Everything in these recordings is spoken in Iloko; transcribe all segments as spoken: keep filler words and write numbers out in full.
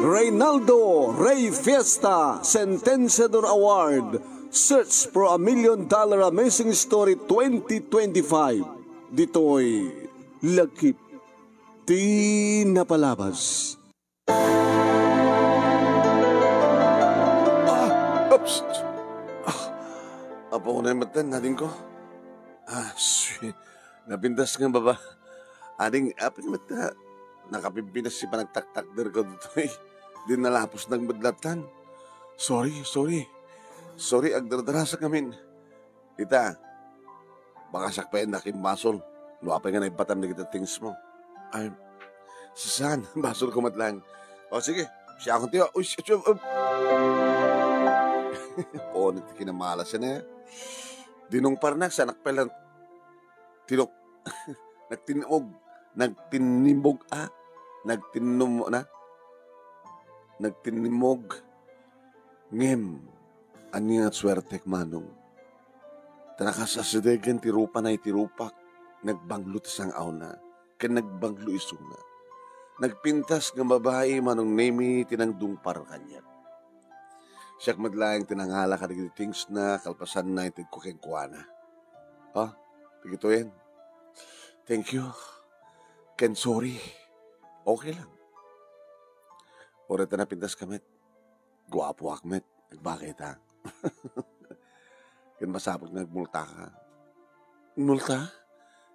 Reynaldo Rey Fiesta Sentenciador Award, Search for a Million Dollar Amazing Story twenty twenty-five. Ditoy Lakip ti Napalabas. Ah! Oops! Ah! Apo ko na yung matan, ading ko. Ah, sweet. Napintas nga baba. Ading, apay met ka, nakapimpinas ti panagtaktakder ko ditoy. Di nalapos nagmadlatan. Sorry, sorry. Sorry, agdardarasak amin. Ita, baka siak pay nakimbasol. No apay nga naibbatam dagiti things mo. Ay, saan? Basol ko met lang. O, sige. Siak ti, uy, siak, siak, um. Punit ti kinamalas yan, eh. Dinungparnak, sanak pay lang tinok. Nagtinmog. Nagtinimog, ah. Nagtinum-, na? Nagtinimog. Ngem, ania nga suertek, manong? Ta nakasasidegen ti rupana iti rupak, nagbanglo ti sang-awna, ken nagbanglo isuna. Nagpintas nga babai, Manong Nemi, ti nangdungpar kaniak. Siak met laeng ti nangala kadagiti things na kalpasanna, intedko kenkuana. Ha? Dagitoyen. Thank you. Ken sorry. Okay lang. Uray ta napintas ka met. Guapoak met. Nagbagay ta. Ken masapul nga agmulta ka. Multa?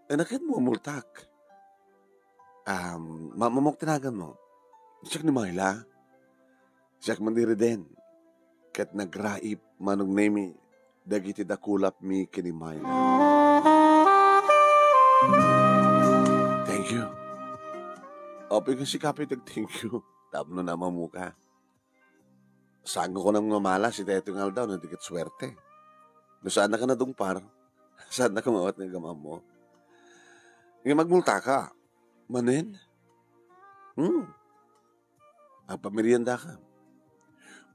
Ania ket mo multak? Um, ma-, mamok ti nagan mo. Siak ni Myla. Siak man di Reden. Ket nagraip, Manong Nemi, dagiti dakulapmi ken ni Myla. Thank you. Apay nga sika pay tag-thank you. Tapno namamuka. Saan nga kunam nga malas iti daytoy nga aldaw no di ket suerte. No saannaka nadungpar, saannaka maawat nga agam-ammo. Ngem agmultaka. Manen? Hmm. Agpameriendaka.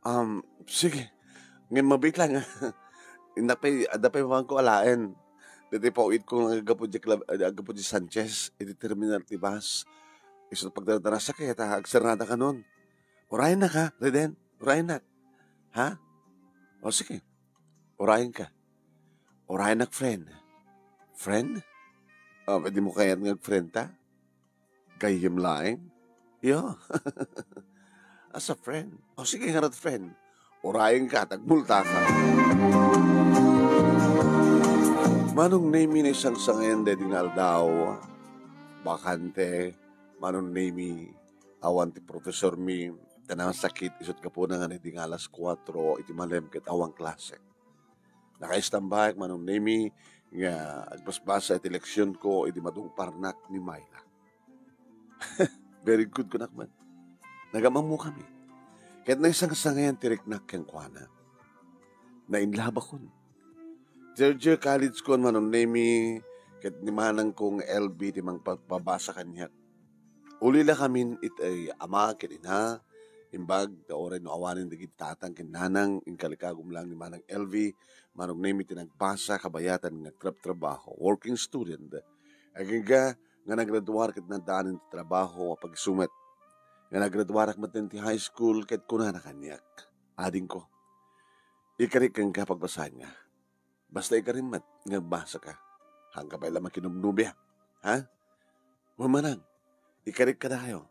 Um, sige. Ngem mabiit lang, ah. Innak pay, adda pay mapanko alaen. Ditoy paawitko nga aggapu di Cla-, aggapu di Sanchez, iti terminal ti bus. Isu pagdardarasak ket, ah, agsernada kanon. Urayennak, ha, Reden? Urayennak. Ha? O, sige. Urayenka. Urayennak, friend. Friend? O, pwede mo kayat nga ag-friend ta? Gayyem laeng? Yo. As a friend. O, sige, ngarud, friend. Urayenka, tagmultaka. Manong Nemi, naisangsangayan daydi nga aldaw. Bakante, Manong Nemi, awan ti profesormi, ta nasakit, isut' gapuna nga idi nga alas kuatro iti malem ket awan klase. Nakaistambaek, Manong Nemi, nga agbasbasa iti leksionko idi madungparnak ni Myla. Very good, kunak man. Nagam-ammokami. Ket naisangsangayan ti riknak kenkuana. Nainlabakon. Third year college kon, Manong Nemi, ket ni manangko nga L V ti mangpapabasa kaniak. Ulilakamin iti ama ken ina, imbag ta uray no awanen dagiti tatang ken nanang, inkalikagum laeng ni Manang L V, Manong Nemi ti nagbasa, kabayatan nga agtrabtrabaho, working student. Agingga nga nagraduar ket naddaanen ti trabaho a pag-isu met. Nga nagraduarak met ti high school ket kunana kaniak, "Adingko, ikarik kenka pagbasaenka. Basta ikarim met nga agbasaka. Haanka pay la makinubnubia. Ha? Wen manang, ikarik kadayo.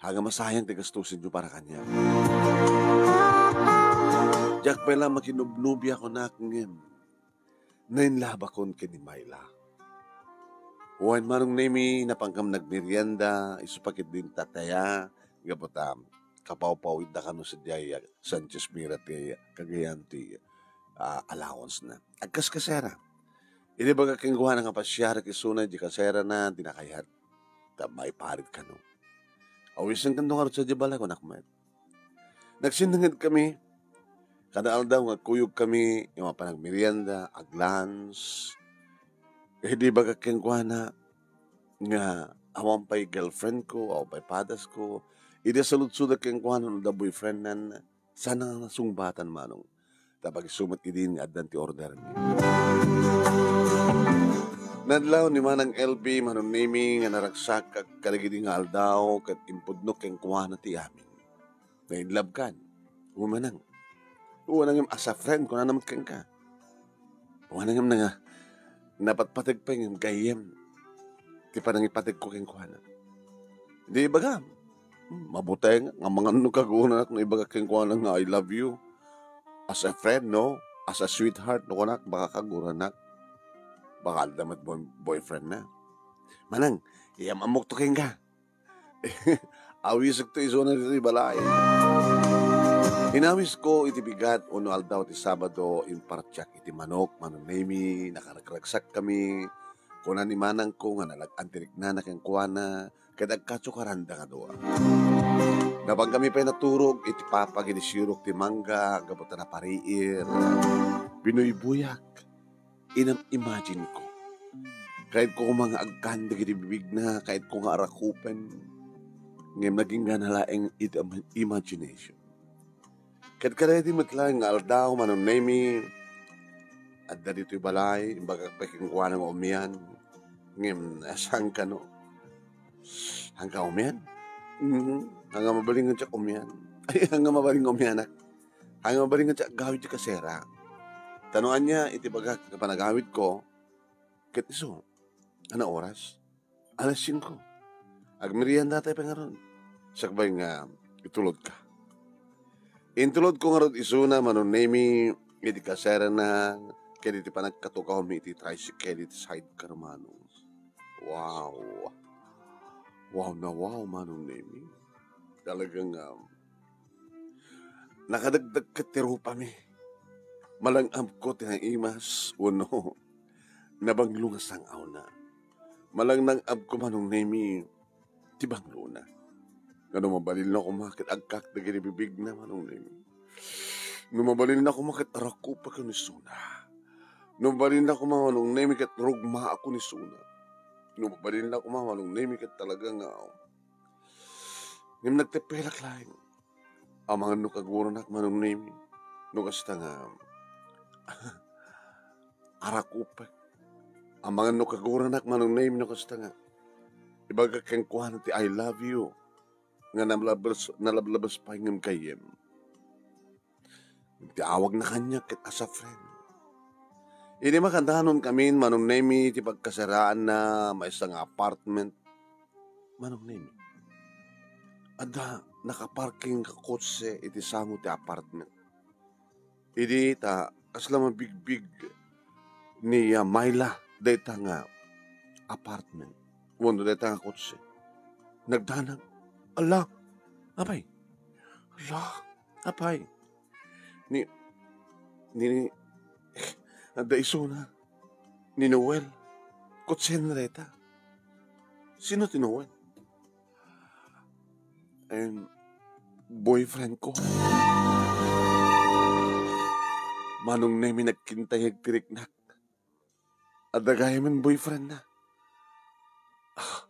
Haan nga masayang ti gastusenyo para kaniak." Diak pay la makinubnubia, kunak, ngem nainlabakon ken ni Myla. Wen, Manong Nemi, napankam nagmerienda, isu pa ketdin tataya, gapu ta kapawpawidda kano sadiay Sanchez Mira ti kagayan ti, ah, allowance na. Agkaskasera. Idi bagak kenkuana nga pasiarek isuna di kaserana, di nakayat. Ta maiparit kano. Awisenkan no ngarud sadiay balay, kunak met. Nagsinnangedkami. Kada aldaw nga agkuyogkami, nga mapan agmerienda, aglunch. Idi bagak kenkuana nga awan pay girlfriend ko, awan pay padasko. Idi saludsodek kenkuana no adda boyfriend nan, saan nga nasungbatan, Manong. Ta pag-isu met idin nga addan ti order mi. Nadlaw ni Manang L B, Manong Nemi, nga naragsak kadagidi nga aldaw ket impudno kenkuana ti amin. Na-in love kan. Umanang. Umanang as a friend, kunana met kenka. Umanang nga napatpateg pay ngem gayyem ti panangipategko kenkuana. Di ibagam, hmm, mabuteng, nga mangan no kaguranak no ibagak kenkuana nga I love you. As a friend, no? As a sweetheart, no, kunak, baka kaguranak. Baka alda met boy-, boyfriend na. Manang, iyam-ammok to kenka. Awisek to isuna ditoy balay. Inawis ko iti bigat, uno aldaw ti Sabado, impartiak iti manok, Manong Nemi, nakaragragsak kami. Kuna ni manang ko nga nalag-an ti riknana kenkuana, ket agkatsukaranda nga dua. Napan kami pay naturog iti papag idi sirok ti mangga, gapu ta napariir. Binuybuyak. Inam-imagine ko. Kayatko koma nga agkan dagiti bibigna, kayatko nga arakupen. Ngem nagingga na laeng iti im-, imagination. Ket kadaydi met laeng nga aldaw, Manong Nemi, adda ditoy balay, imbagak pay kenkuana nga umian. Ngem, saan kano? Saan ka umian? Mhm. Haan nga mabalin nga diak umian. Ay, haan nga mabalin nga umianak. Haan nga mabalin nga diak agawid ti kasera. Ta no ania iti bagak nga panagawidko, ket isu, ana oras? Alas singko. Agmeriendatay pay ngarud. Sakbay nga itulodka. Intulodko ngarud isuna, Manong Nemi, iti kaserana, ket iti panagkatukawmi iti tricycle, iti sidecar, Manong. Wow. Wow na wow, Manong Nemi. Talagang, um, nakadagdagket ti rupami. Malang-amko ti naimas, wenno nabanglo nga sang-awna. Malang nang-amko, Manong Nemi, ti banglona. Nga no mabalinna koma ket agkak dagiti bibigna, Manong Nemi. No mabalinna koma ket arakupak ken isuna. No mabalinna koma, Manong Nemi, ket rugmaak ken isuna. No mabalinna koma, Manong Nemi, ket talaga nga ngem nagtepelak laeng. Amangan no kaguranak, Manong Nemi, no kasta nga arakupek. Amangan no kaguranak, Manong Nemi, no kasta nga ibagak kenkuana ti I love you nga nalabes-, nalablabes pay ngem gayyem. Ti awagna kaniak ket as a friend. Idi makadanon kamin, Manong Nemi, ti pagkasaraanna, maysa nga apartment. Manong Nemi, adda nakaparking nga kotse iti sango ti apartment. Idi ta kasla mabigbig ni, ah, Myla dayta nga apartment wenno dayta nga kotse. Nagdanag. Ala, apay. Ala, apay. Ni, ni, ni, adda isuna. Ni Noel. Kotsen dayta. Sino ti Noel? Em, boyfriend ko. Manong Nemi, nagkintayeg ti riknak. Adda gayamen boyfriend na. Ah,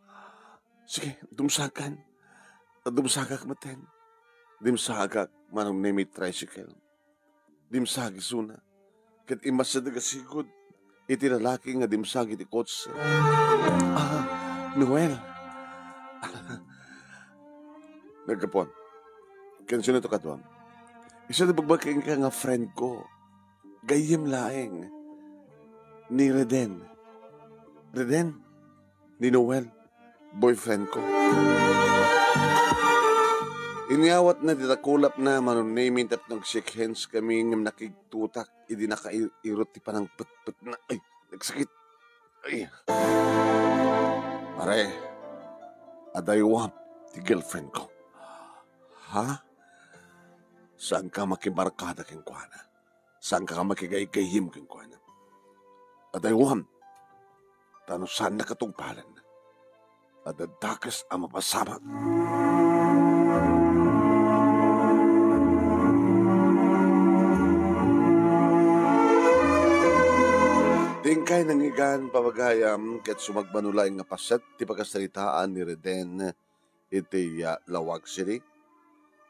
sige, dumsagan. Dumsagak metten. Dimsagak, Manong Nemi, tricycle. Dimsag isuna. Ket immasideg a sigud iti lalaki nga dimsag iti kotse. Ah, Noel. Naggapuan. Ken sino to kaduam? Isu ti bagbagak kenka nga friend ko. Gayyem laeng ni Reden. Reden? Ni Noel, boyfriend ko. Inyawatna ti dakulapna, Manong Nemi, tapno nag-shake hands kami, ngem nakigtutak idi nakairot ti panangpetpetna. Ay, nagsakit. Ay. Pare, adaywam ti girlfriend ko. Ha? Saanka makibarkada kenkuana? Saanka makigaygayyem kenkuana? Adaywam, ta no saannaka tungpalan, adda dakes a mapasamak. Di inkay nangngegan, pamagayam, ket sumagmamano laeng nga paset ti pakarsaritaan ni Reden iti, ah, Laoag City.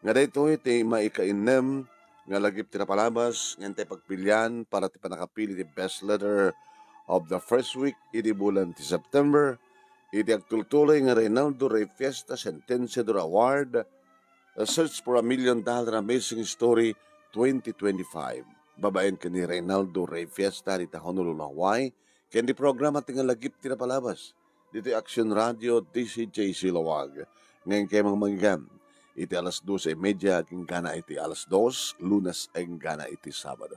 Nga daytoy ti maikainnem nga lagip ti napalabas nga intay pagpilian para ti pannakapili ti best letter of the first week iti bulan ti September, iti agtultuloy nga Reynaldo Rey Fiesta Sentenciador Award, a Search for a Million Dollar Amazing Story twenty twenty-five. Babaen ken ni Reynaldo Rey Fiesta dita Honolulu, Hawaii, ken di programa ti nga lagip ti napalabas ditoy Action Radio, D C J C Laoag. Ngayon kayo mangmanggan iti alas dose y media agingga na iti alas dos, Lunes agingga na iti Sabado.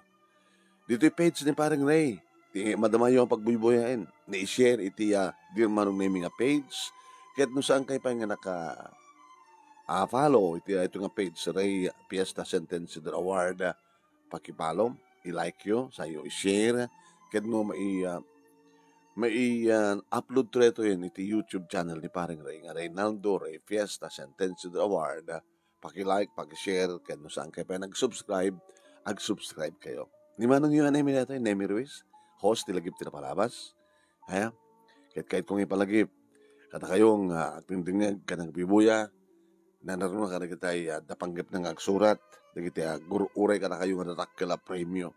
Ditoy page ni Pareng Ray, ti madamayo ang pagbuybuyaen, ni i-share iti, ah, Dear Manong Nemy nga page, ket no saan kayo pa nga naka, ah, follow iti, ah, ito nga page, Ray Fiesta Sentenciador Award, ah, pakipalo, i-like yo, sayo i-share, ket no mai, ah, mai, ah, upload to reto yan iti YouTube channel ni Pareng Ray nga Reynaldo Rey Fiesta Sentenciador Award, ah, paki-like, paki-share, ket no saan kayo pa nag-subscribe, ag-subscribe kayo. Ni Manong Yuan Nemy daytoy, Nemy Ruiz, host ti Lagip ti Napalabas. Aya, ket kayat kong ipalagip kadakayo nga agdingdingngeg ken agbuybuya, nanaruna kadagitay, ah, adda panggepna nga agsurat, dagiti agur-uray kadakayo nga dadakkel a premio.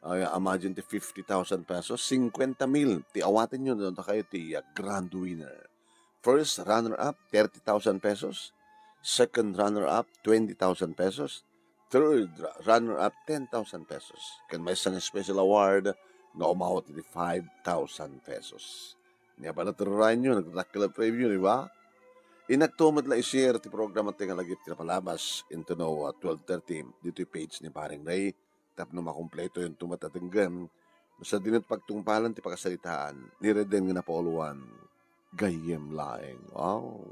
Ay, imagine ti fifty thousand pesos, cincuenta mil ti awatenyo, no dakayo ti, ah, grand winner. First runner-up, thirty thousand pesos. Second runner-up, twenty thousand pesos. Third ra-, runner-up, ten thousand pesos. Ken maysa nga special award nga umawat iti five thousand pesos. Nia, pala, tulorayen yo, nagdadakkel a premio, di ba? Innak to met la i-share ti programa ti nga lagip ti napalabas into no, ah, twelve thirty ditoy page ni Pareng Ray. Tapno makumpleto yun tumatatenggen. Basta dinut pagtungpalan ti pakasaritaan, ni Reden nga napauluan, gayyem laeng. Wow.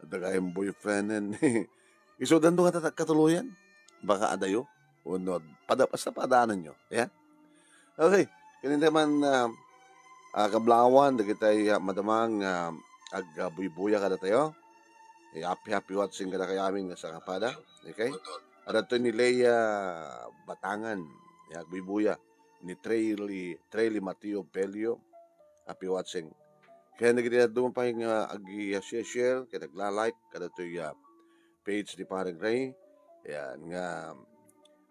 Adda gayyem boyfrienden. Isudan to nga tatak katuloyan. Baka adayo. Uno, pada, basta padanan nyo. Yeah? Okay. Kanita man, ah, ah, kablawan, dagitay, ah, madamang, ah, ag, ah, buybuya kada tayo. Eh, happy, happy watching kada kayamin nga sa kapada. Okay? Adda to ni Lea Batangan. Ya, agbuybuya. Ni Trely, Trely Mateo Belio. Happy watching. Kaya nagiti aduma pa nga ag-share-share, kaya nagla-like, kada to ya page ni Pareng Ray. Yan, nga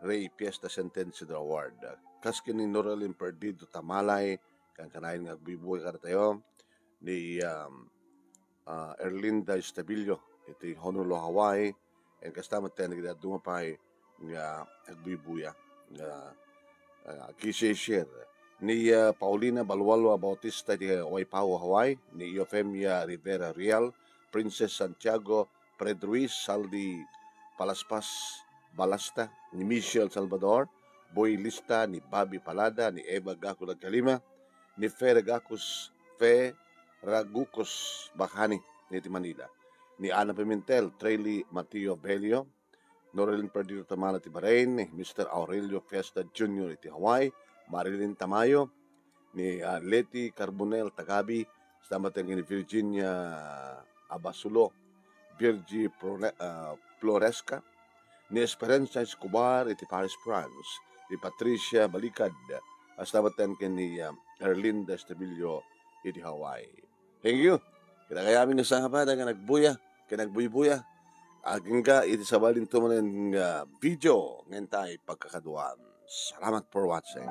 Ray Fiesta Sentenciador Award. Kas ken ni Noralyn Perdido Tamalay, kan kanayon nga agbuybuya kada tayo. Ni, um, ah, Erlinda Estabillo, iti Honolulu, Hawaii. And kasta met ten, nagiti aduma pay nga agbuybuya, nga, ah, ag-share. Ni, ah, Paulina Balualua Bautista, iti Waipahu, Hawaii. Ni Eufemia Rivera Real, Princess Santiago, Fred Ruiz, Saldi Palaspas Balasta, ni Michelle Salvador, Boy Lista, ni Bobby Palada, ni Eva Gaku Lagkalima, ni Fe Ragacus, Fe Ragucus Bahani, iti Manila, ni Ana Pimentel, Trely Mateo Belio, Noralyn Perdido Tamala ti Bahrain, ni Mister Aurelio Fiesta Junior iti Hawaii, Marilyn Tamayo, ni, ah, Leti Carbonell Tagabi, kasta met ni Virginia Abasulo, Virgie Prone-, ah, Floresca, ni Esperanza Escobar iti Paris, France, ni Patricia Balicad, kasta met ken ni, ah, Erlinda Estabillo iti Hawaii. Thank you. Kinakayami nga sangapada nga nagbuya, ken agbuybuya. Agingga iti sabali ti manen nga video nga intay pagkakaduan. Salamat for watching.